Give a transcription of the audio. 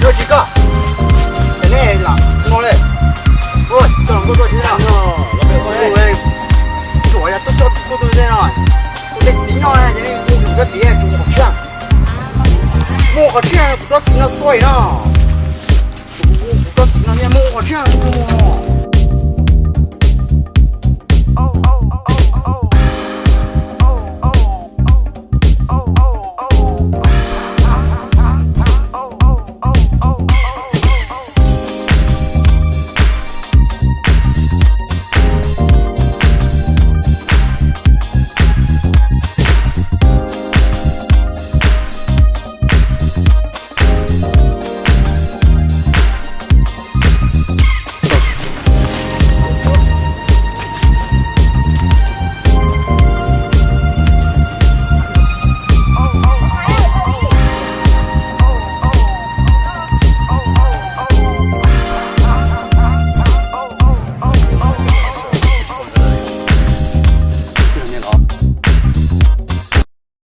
Koj tsis koj, ces nej lam no le. Ua coj los nkauj tuaj tsis no. Ua, tsuas yog tuaj coj tuaj tuaj no. Kuv tej txiv nyob na, ces nej mus kuv txiv tsum qhov tshiab. Muaj qhov tshiab kuv txiv no xua no. Kuv txiv no muaj qhov tshiab mus.